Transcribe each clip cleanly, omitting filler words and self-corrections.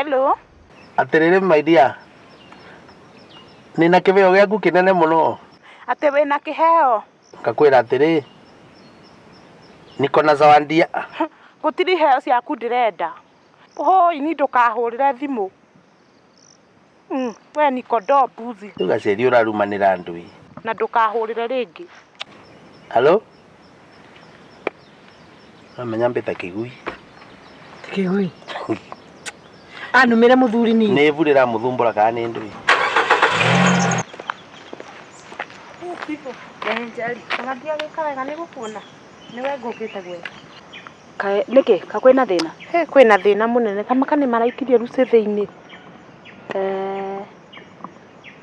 Hello. Atĩrĩrĩ my dear, nĩna kĩheo gĩaku kĩnene mũno. Atĩ wĩna kĩheo? Ngakwĩra atĩrĩ, niko na zawadi. Gũtirĩ iheo ciaku ndĩrenda. Hũi ni ndũkahũrĩre thimũ. We ni kondoo mbuzi. Rĩu gaceri ũrarumanĩra andũ ĩ. Na ndũkahũrĩre rĩngĩ. Hello? Ũramenya mbĩta kĩgui. Kĩgui. Anumĩre mũthuri ni. Nĩ ibu rĩramũthumbũra kana nĩ ndũĩ? Njeri, ona ndiagĩka wega nĩ gũkuona. Nĩwe ngũkĩte gwetha. Kaĩ nĩkĩ ka kwĩna thĩna? He kwĩna thĩna mũnene tamaka nĩ maraikirie Lucy thĩinĩ.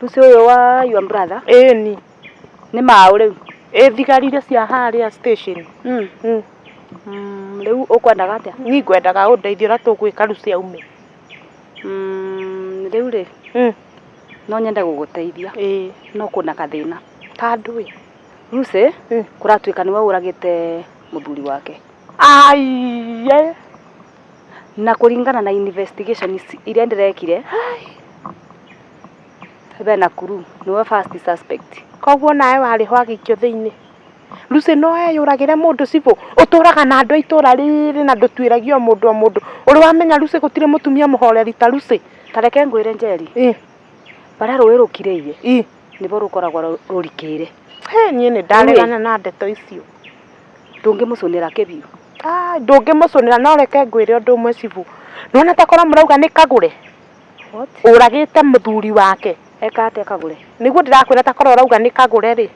Lucy ũyũ wa your brother? Ĩni. Nĩ maũ rĩu? Ĩ thigari iria cia harĩa station. Rĩu ũkwendaga atĩa? Niĩ ngwendaga ũndeithie ũrĩa tũgwĩka Lucy aume. Rĩu rĩ, no nyende gũgũteithia. No kwĩna gathĩna. Kandũĩ? Lucy, kũratuĩka nĩwe ũragĩte mũthuri wake. Aiye. Na kũringana na investigation iria ndĩrekire, bena kuru nĩwe first suspect. Koguo nawe warĩ ho agĩikio thĩinĩ. Lucy no eyũragĩre mũndũ cibũ, ũtũraga na andũ a itũra rĩrĩ na ndũtuĩragia o mũndũ o mũndũ. Ũrĩ wamenya Lucy gũtirĩ mũtumia mũhoreri ta Lucy? Ta reke ngwĩre Njeri. Barĩa rũĩ rũkirĩire, nĩbo rũkoragwo rũrikĩire. He, niĩ nĩ ndaregana na ndeto icio. Ndũngĩmũcũnĩra kĩbiũ. Ndũngĩmũcũnĩra, no reke ngwĩre ũndũ ũmwe cibũ. Nĩwona ta korwo mũrauga nĩ Kagũre? What? Ũragĩte mũthuri wake. Eka atĩa Kagũre? Nĩguo ndĩrakwĩra ta korwo ũrauga nĩ Kagũre rĩ.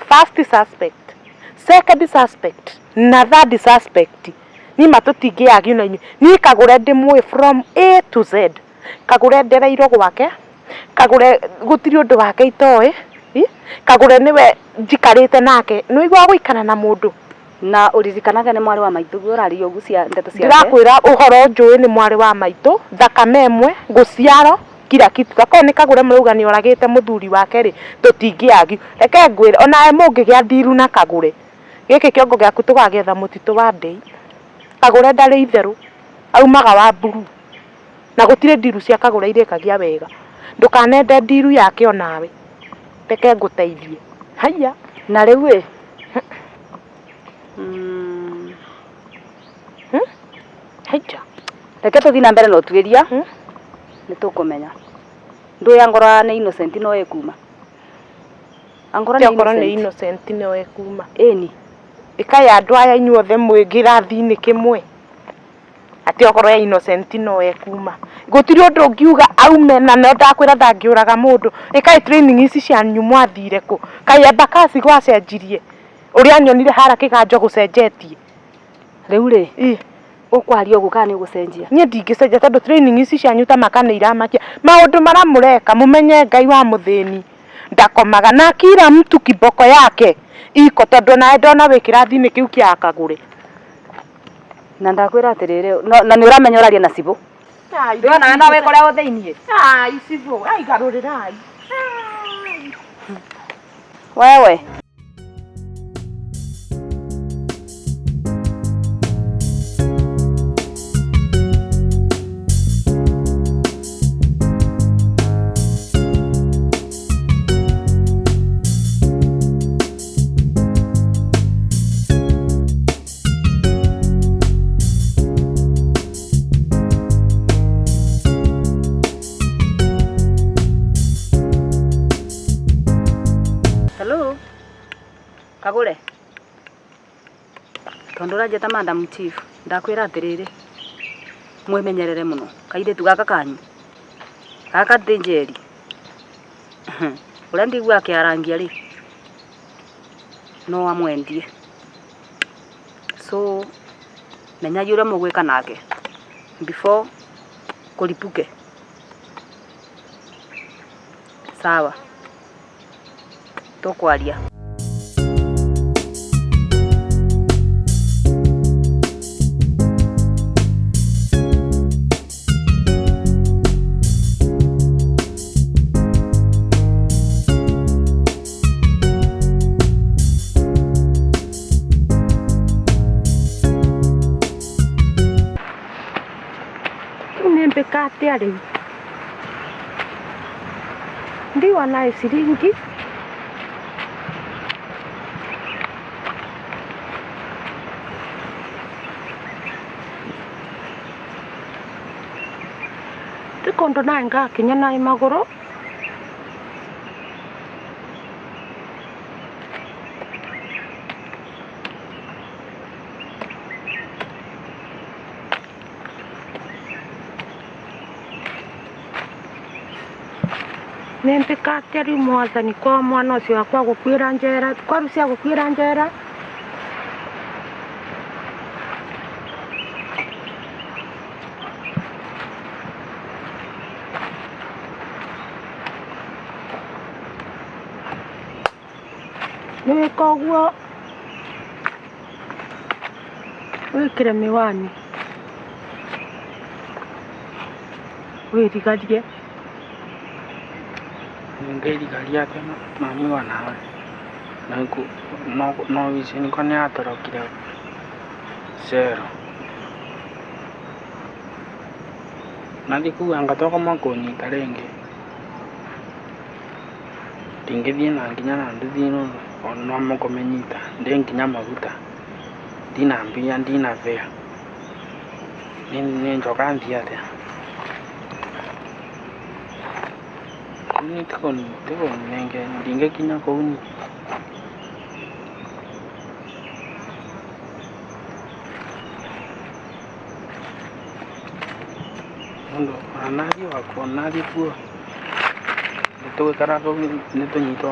First suspect, second suspect, na third suspect. Niĩ ma tũtingĩargue na inyuĩ. Niĩ Kagũre ndĩmũĩ from A to Z. Kagũre ndereirwo gwake, Kagũre gũtirĩ ũndũ wake itoĩ, Kagũre nĩwe njikarĩte nake. Nĩũiguaga gũikara na mũndũ? Na ũririkanage nĩ mwarĩ wa maitũ guo ũraria ũguo cia ndeto ciake. Ndĩrakwĩra ũhoro njũĩ nĩ mwarĩ wa maitũ, thakame ĩmwe, gũciaro, kila kitu. Akorwo nĩ Kagũre mũrauga nĩ oragĩte mũthuri wake rĩ, tũtingĩargue. Reke ngwĩre, onawe mũngĩgĩa ndiru na Kagũre, gĩkĩ kĩongo gĩaku tũgagĩetha mũtitũ wa ndĩi. Kagũre ndarĩ itherũ, aumaga wa mburu. Na gũtirĩ ndiru cia Kagũre irĩkagia wega. Ndũkanende ndiru yake onawe. Reke ngũteithie. Haiya. Na rĩu ĩ? Haija. Reke tũthiĩ na mbere na ũtuĩria. Nĩ tũkũmenya. Ndũĩ angorwo nĩ innocent no ĩkuma. Angorwo nĩ Angorwo nĩ innocent. innocent no ĩkuma. Ĩni. Ĩkai andũ aya inyuothe mwĩ kĩrathi-inĩ kĩmwe. Atĩ okorwo e innocent no ekuma. Gũtirĩ ũndũ ũngiuga aume na no ndakwĩra ndangĩũraga mũndũ. Ĩkai training ici cianyu mwathire kũ? Kaĩ Embakasi gwacenjirie? Ũrĩa nyonire harĩa kĩganjo gũcenjetie. Rĩu rĩ, ũkwaria ũguo kana nĩ ũgũcenjia? Niĩ ndingĩcenjia tondũ training ici cianyu ta maka nĩ iramakia. Maũndũ marĩa mũreka mũmenye Ngai wa mũthĩni ndakomaga na kila mtu kiboko yake iko tondũ onawe ndona wĩ kĩrathi-inĩ kĩu kĩa Kagũre. Na ndakwĩra atĩrĩrĩ, na nĩ ũramenya ũraria na cibũ. Ndĩrona no wĩkore o thĩiniĩ. Ai, cibũ, ai, garũrĩrai. Wewe. Hello. Kagũre. Tondũ ũranjĩta Madam Chief, ndakwĩra atĩrĩrĩ, mwĩmenyerere mũno kairĩtu gaka kanyu. Gaka ti Njeri. Ũrĩa ndiguaga akĩarangia rĩ, no amwendie. So, menyai ũrĩa mũgwĩka nake before kũripuke. Sawa. Tũkwaria. Nĩ mbĩka atĩa Atia riu ndiwa nae ciringi ti kundu nae ngakinya nae maguru Nĩmbĩka riu mwathani kwa mwana ũcio wakwa gũkuĩra njera kwa rucia gũkuĩra njera nĩwĩka ũguo wĩkĩre mĩwani wĩrigarie Ngeirigaria atia mami wa nawe no wici niko nĩatorokire cero nathi kuu anga twakoma kũnyita rĩngĩ ndingĩthiĩ na nginya na nduthi ĩno no mũkũmĩnyita ndĩ nginya maguta ndina mbia ndina fare nĩ njoka nthiĩ atĩa ni tikonenge ndingekinya kũu ni mundu ona nathiĩ wakwa nathiĩ kuo nĩtũgĩkara kũu nĩtũnyitwo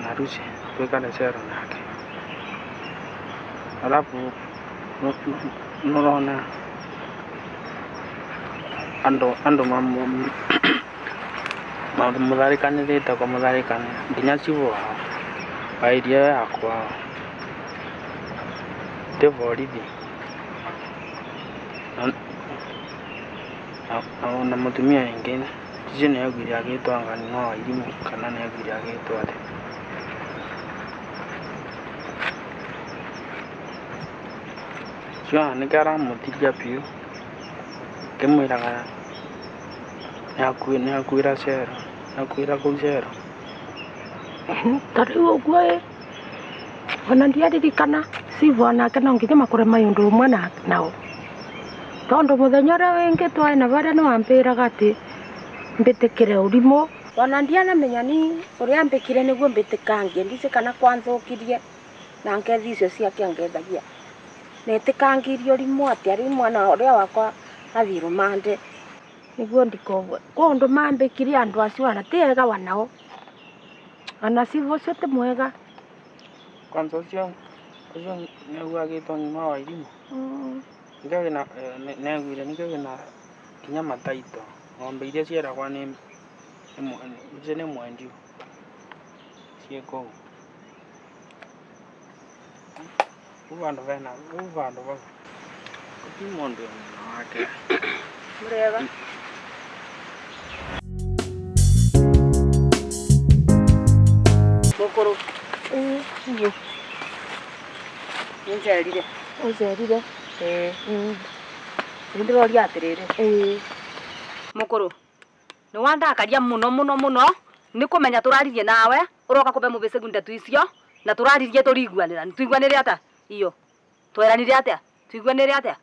na Rusi twĩkare cero nake alafu nũrona andũ mũtharikanĩrĩte kwa mũtharikanĩra nginya cibũ wao wa iria ya kwao ti borithi na mũtumia ĩngĩ icio nĩaugire agĩtwo anga no Wairimũ kana nĩaugire agĩtwo atĩa ũcio nĩkĩo aramũtiria biũ akĩmwĩraga nĩakuĩra cero nĩakuĩra kũu cero ta rĩu ũguo ĩ ona ndiaririkana cibũ onake no nginya makore mai ũndũ ũmwe nao tondũ mũthenya ũrĩa wĩngĩ twarĩ na barĩa nĩwambĩraga atĩ mbĩtĩkĩre ũrimũ ona ndianamenya ni ũrĩa mbĩkire nĩguo mbĩtĩkangie ndici kana kwanthũkirie na ngethi icio ciake angethagia netĩkangirie ũrimũ atĩa rĩu mwana ũrĩa wakwa athiĩ rũmande nĩguo ndikogwe kũndũ mambĩkire andũ acio ana ti ega wanao ona cibũ ũcio ti mwega kwanza ũcio nĩguo agĩtwo nyina wa Wairimũ nĩkĩo wĩna nĩaugire nĩkĩo wĩna nginya mataito ng'ombe iria cieragwa nĩ ũcio nĩ mwendiũ ciĩ kũu vau vandũ vena vau vandũ vau gũtirĩ mũndũ wĩ mwena wake Mũrĩega Mũkũrũ ĩĩ nĩnjerire ũnjerire ĩĩ nĩndĩroria atĩrĩrĩ ĩĩ Mũkũrũ nĩwandakaria mũno mũno mũno nĩ kũmenya tũraririe nawe ũroka kũbe mũbĩcĩgu ndeto icio na tũraririe tũriguanĩra nĩtũiguanĩre atĩa iyo tweranire atĩa tuiguanĩre atĩa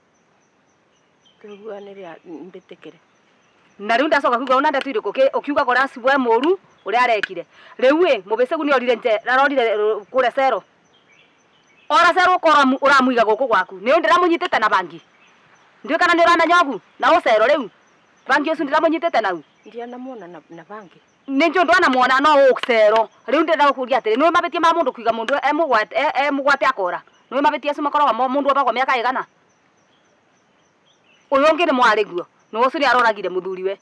tũiguanĩre mbĩtĩkĩre na rĩu ndacoka kuga ona ndeto irĩkũ ũkiugaga ũrĩa cibũ e mũru ũrĩa arekire rĩu ĩ mũbĩcĩgu nĩorire nje arorire kũrĩa cero ora cero ũkora ũramũiga gũkũ gwaku nĩ ndĩramũnyitĩte na bangi ndiũĩ kana nĩ ũramenya ũgu na ũcero rĩu bangi ũcio ndĩramũnyitĩte nau ndianamuona na bangi nĩ njũ ndwanamuona no ũcero rĩu ndĩrenda gũkũria atĩrĩ nĩũĩ mabĩtia ma mũndũ kuiga mũndũ e mũgwate akora nĩũĩ mabĩtia acio makoragwo mũndũ obagwo mĩaka ĩgana ũyũ ũngĩ nĩ mwarĩguo nĩ ũcio nĩ aroragire mũthuriwe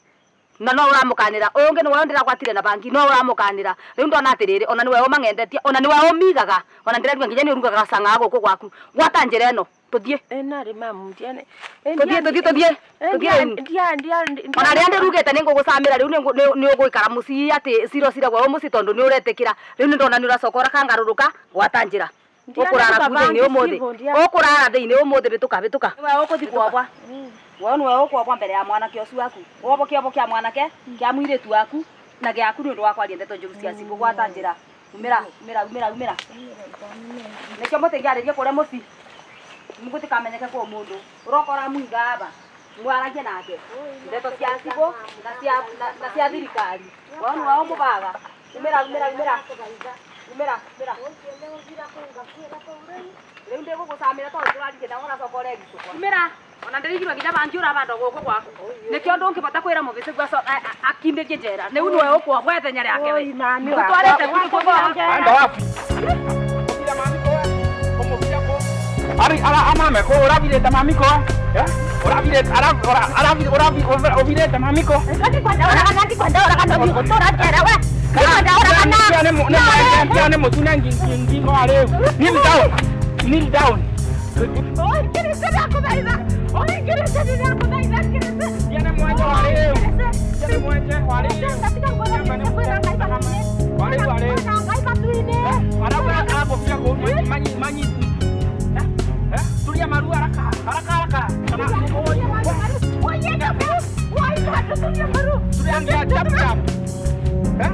na no ũramũkanĩra ũyũ ũngĩ nĩwe ndĩragwatire na bangi no ũramũkanĩra rĩu ndona atĩrĩrĩ ona nĩwe ũmang'endetie ona nĩwe ũmigaga ona ndĩraigua nginya nĩ ũrugaga cang'aa gũkũ gwaku gwata njĩra ĩno tũthiĩ narĩ mamu ndiane tũthiĩ tũthiĩ tũthiĩ tũthiĩ rĩu ona rĩrĩa ndĩrugĩte nĩ ngũgũcamĩra rĩu nĩ ũgũikara mũciĩ atĩ ciro ciragwo wĩ mũciĩ tondũ nĩ ũretĩkĩra rĩu nĩ ndona nĩ ũracoka ũrakangarũrũka gwata njĩra ũkũrara kuu thĩinĩ ũmũthĩ ũkũrara thĩinĩ ũmũthĩ bĩtũka bĩtũka nĩwe ũkũthiĩ kwabwa Wewe nĩwe ũkwobwo mbere ya mwanake ũcio waku. Wobwo kĩobo kĩa mwanake, kĩa mũirĩtu waku na gĩaku nĩ ũndũ wa kwaria ndeto njũru cia cibũ gwata njĩra. Umĩra, umĩra, umĩra, umĩra. Nĩkĩo mũtingĩarĩrie kũrĩa mũciĩ. Mũgũtikamenyeke kwa mũndũ. Ũroka ũramũiga aba. Mwaragie nake. Ndeto cia cibũ na cia thirikari. Wewe nĩwe ũmũbaga. Umĩra, umĩra, umĩra. Umĩra, umĩra. Rĩu ndĩgũgũcamĩra tondũ tũraririe nawe ũracoka ũregicũkwa. Umĩra. Ona ndĩrigirwo nginya bangi ũrabanda gũkũ gwaku. Nĩkĩo ndũngĩbota kwĩra mũbĩcĩ gwa akindĩrie njera. Rĩu nĩwe ũkuohwo ithenya rĩake we. Ngũtwarĩte kũu Anda wapi? Ari ara amame ko urabirete mamiko. Eh? Urabirete ara ara urabi urabirete mamiko. Ndikwenda mutune ngingo are. Kneel down. Kneel down. Ndiane mwenje wale. Ndiane mwenje wale. Wale wale. Ara ara ko manyi manyi. Eh? Tulia maru haraka haraka haraka. Tulia chap chap. Eh?